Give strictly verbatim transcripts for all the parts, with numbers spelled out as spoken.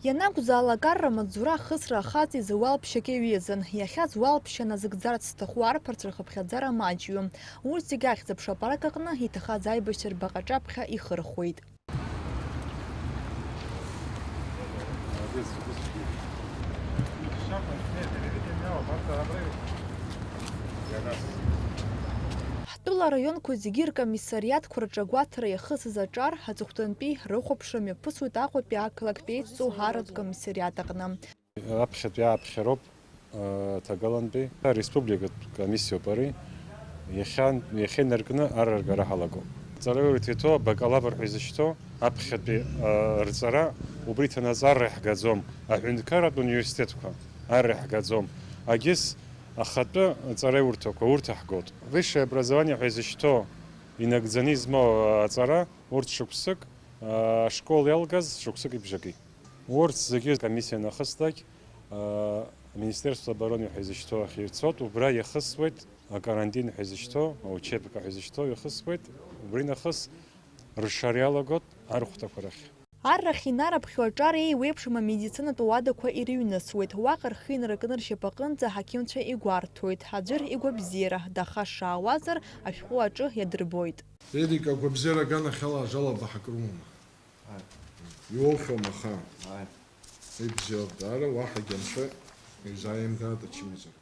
Ианакәзаалак арра маҵзура ахысра ахаҵа изы уалԥшьак иаҩызан. Иахьа зуалԥшьа назыгӡарц зҭаху арԥарцәа рхыԥхьаӡара маҷҩым. Урҭ зегьы ахьӡ-аԥша апарк аҟны иҭахаз аибашьцәа рбаҟа аҿаԥхьа ихырхуеит. Ҳтәыла араионқәа зегьы ркомиссариатқәа рҿы агәаҭара иахысыз аҿар аҵыхәтәантәи рыхәаԥшра мҩаԥысуеит Аҟәатәи ақалақьтә еидҵоу арратә комиссариат аҟны. Аԥхьатәи ааԥхьароуп, э, ҭагалантәи ареспубликатә комиссиоуп ари. Иахьа, иахьа инаркны аррагара ҳалагоуп. Ҵараиурҭа иҭоу абакалавр ҳәа изышьҭоу аԥхьатәи, э, рҵара, убри ҭанаҵы арра иаҳгаӡом. Аҳәынҭқарратә университетқәа арра иаҳгаӡом. Агьыс ахатәы ҵараиурҭақәа урҭ аҳгоит. Высшее образование ҳәа изышьҭоу инагӡаны измоу аҵара урҭ шықәсык, э, ашкол иалгаз шықәсыки бжаки. Урҭ зегьы акомиссиа анахыслак, аа, Министерство обороны ҳәа изышьҭоу ахь ирцоит, убра иахысуеит, акарантин ҳәа изышьҭоу, аучебка ҳәа изышьҭоу иахысуеит, убри нахыс ршара иалагоит архәҭақәа рахь. Аррахь инарыԥхьо аҿар еиуеиԥшым амедицинатә уадақәа ирыҩнысуеит, уаҟа рхы инаркны ршьапаҟынӡа аҳақьымцәа игәарҭоит, аӡәыр игәабзиара дахашшаауазар, ашәҟәы аҿы иадырбоит. Ерик, агәабзиара аганахьала ажалаба ҳакрумоума? Ааи. Иуоухьоума ахаан? Ааи. Ибзиоуп, даара, уаҳагьы анцәа иузааимгаат ачымазара.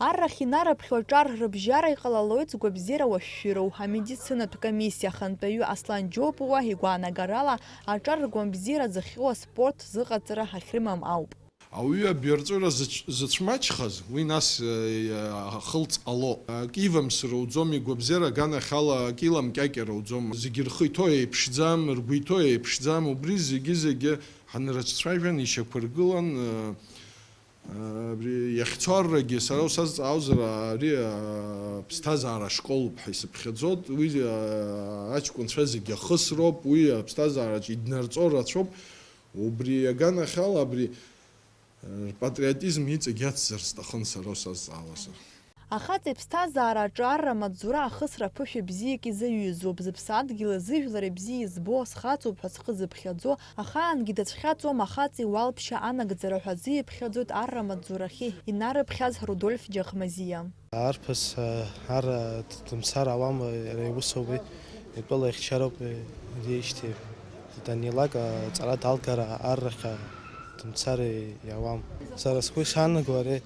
Аррахь инарыԥхьо аҿар рыбжьара иҟалалоит згәабзиара уашәшәыроу. Амедицинатә комиссиа ахантәаҩы Аслан Џьопуа игәаанагарала, аҿар ргәабзиара зыхҟьо аспорт зыҟаҵара ахьрымам ауп. Ауаҩы абиарҵәыра зыцә-, зыцәмаҷхаз, уи нас, э, ахылҵ ҟало. Акы ивамсыр ауӡом, игәабзиара аганахьала акы иламкьакьар ауӡом. Зегьы рхы иҭоу еиԥшӡам, ргәы иҭоу еиԥшӡам, убри зегьы-зегьы ҳанрыцәцәажәан, ишьақәыргылан, э, э, абри иахьцо аррагьы сара усазҵаауазар, ари, э, ԥсҭазаара ашколуп ҳәа исыԥхьаӡоит. Уи, э, аҷкәынцәа зегьы ахысроуп, уи аԥсҭазаараҿ иднарҵо рацәоуп. Убри аганахьала, абри Рпатриотизм иҵегь иацзар сҭахын сара усазҵаауазар. Ахаҵа иԥсҭазаара аҿы арра маҵзура ахысра аԥышәа бзиак изаҩызоуп, зыԥсадгьыли зыжәлари бзиа избо, схаҵоуп ҳәа зхы зыԥхьаӡо, ахаангьы дацәхьаҵуам ахаҵа иуалԥшьа анагӡара ҳәа азы иԥхьаӡоит арра маҵзурахьы инарыԥхьаз Рудольф Џьаҟмазиа. Арԥыс, а, ар, а, д-, дымцар ауам, а, иара иусоуп уи, итәыла ихьчароуп, а, иреижьҭеи данилак, а, аҵара далгар, а, аррахь, а, дымцар, а, иауам. Сара сгәы ишаанаго ари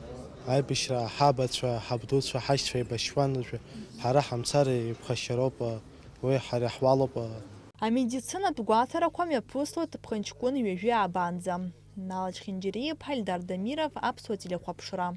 аибашьра ҳабацәа, ҳабдуцәа, ҳашьцәа еибашьуан, уажәы ҳара ҳамцар, а, иԥхашьароуп, а, уи ҳара иаҳуалуп, а. Амедицинатә гәаҭарақәа мҩаԥыслоит ԥхынҷкәын ҩажәи аабанӡа. Нала Чхинџьариа-иԥҳа, Ельдар Дамиров, Аԥсуа телехәаԥшра.